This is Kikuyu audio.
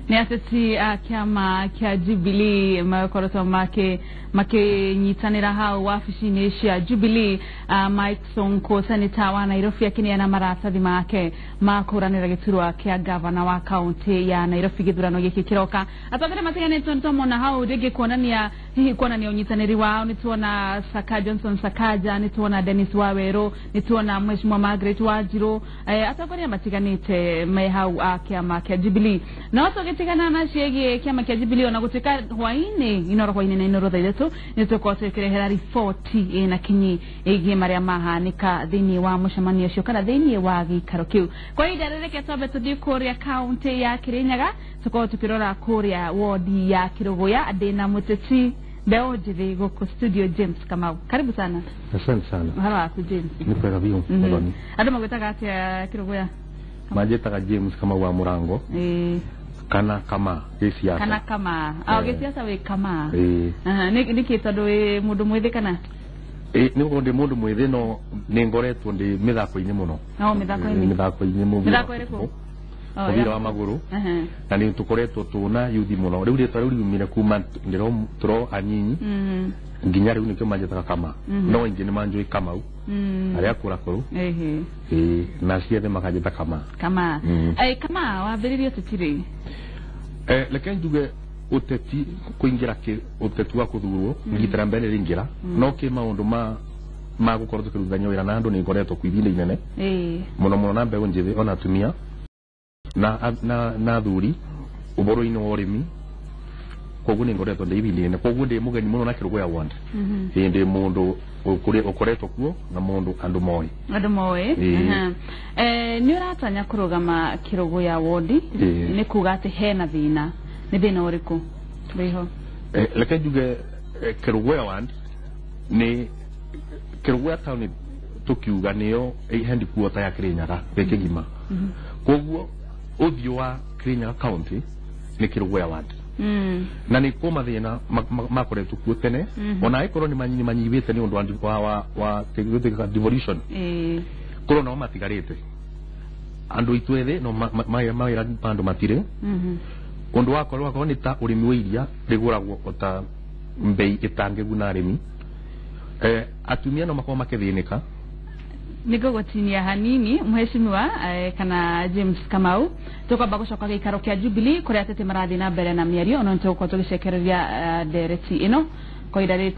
Nĩ ateti a kĩama kĩa Jubilee makoretwo makĩnyitanĩra hau wabici-inĩ cia Jubilee. Mike Sonko, senator wa Nairobi, akĩneana maratathi make ma kũhũranĩra gĩturwa kĩa gavana wa kaunti ya Nairobi gĩthurano gĩkĩ kĩroka. Atongoria matiganĩtwo nĩtwamona hau rĩngĩ kuonania hihi kuonania ũnyitanĩri wao. Nĩtuona Saka Johnson Sakaja, nĩtuona Dennis Waweru, nĩtuona Mheshimiwa Margaret Wanjiru, atongoria matiganĩte me hau a kĩama kĩa Jubilee. No tũgĩtigana na ciĩgiĩ kĩama kĩa Jubilee, ona gũtuĩka hwaĩ-inĩ Inoro hwaĩ-inĩ na Inoro thaa 3 nĩtũkorwo tũkĩrehera riboti ĩna kinyi ĩgiĩ marĩa mahanĩka thĩinĩ wa mũcemanio ũcio kana thĩinĩ wa gĩikaro kĩu. Kwa ihinda rĩrĩ, reke twambe tũthiĩ kũrĩa kaunti ya Kirinyaga, tũkorwo tũkĩrora kũrĩa wodi ya Kĩrũgũya. Ndĩna mũteti mbeũ njĩthĩ gũkũ studio, James Kamau, karibu sana. Asante sana. Ũhoro waku, James? Nĩ kwega biũ. Mũthoni. Andũ magwĩtaga atĩa Kĩrũgũya? Manjĩtaga James Kamau wa Mũrango kana Kama gĩciaca. Kana Kama? Ah, gĩciaca wĩ Kama? Ĩĩ. Aha, nĩkĩ? Tondũ wĩ mũndũ mwĩthĩ kana? Ĩĩ, nĩ gũkorwo ndĩ mũndũ mwĩthĩ, no nĩ ngoretwo ndĩ mĩthako-inĩ mũno. No mĩthako-inĩ? Mĩthako-inĩ, mũbira Mĩthako wa ĩrĩkũ? football. Oh, Mũbira wa magũrũ. Na nĩ tũkoretwo tũna yuthi mũno. Rĩu rĩtwa rĩu riumire kuma ndĩro tũro anyinyi nginya rĩu, nĩkĩo manjĩtaga Kama. No ingĩ nĩ manjũĩ Kamau arĩa akũrakũrũ. Ĩĩ, na ciothe makanjĩta Kama. Kama. Kama, wambĩrĩrie ũteti rĩ? Reke njuge ũteti kũingĩra kĩ ũteti wa kũthurwo ngitĩra mbere rĩingĩra no kĩ maũndũ ma gũkorwo tũkĩrutithania wĩra na andũ nĩ ngoretwo kwa ihinda inene mũno mũno na mbeũ njĩthĩ ona atumia na athuri ũhoro-inĩ wa ũrĩmi. Koguo nĩ ngoretwo ndĩ ihinda inene, koguo ndĩ mũgeni mũno na Kĩrũgũya ward. Ĩĩ, ndĩ mũndũ ũkoretwo kuo na mũndũ andũ moĩ. Andũ moĩ. Ĩĩ. Aha. Nĩ ũratanya kũrũgama Kĩrũgũya wondi? Ĩĩ. Nĩ kuga atĩ hena thĩna. Nĩ thĩna ũrĩkũ wĩho? Reke njuge, Kĩrũgũya ward nĩ Kĩrũgũya town, tukiuga nĩyo headquarter ya Kirinyaga gĩ kĩgima. Koguo ũthiũ wa Kirinyaga County nĩ Kĩrũgũya ward. Na nĩ kuo mathĩna makoretwo kuo tene, ona angĩkorwo nĩ manyihĩte nĩ ũndũ wa gĩtuĩkaga devolution, korwo nao matigarĩte andũ aitũ ethĩ no mawĩra bandũ matirĩ. Ũndũ wakorwo wakorwo nĩ ta ũrĩmi wa iria rĩgũragwo o ta mbei ĩtangĩguna arĩmi. Atumia no makorwo makĩthĩnĩka. Nĩ ngũgũtinia hanini, mheshimiwa, kana James Kamau. Tũkwamba gũcoka gĩikaro kĩa Jubilee kũrĩa ateti marathiĩ na mbere na mĩario, no nĩtũgũkorwo tũgĩcekereria ndereti ĩno kwa ihinda rĩrĩ.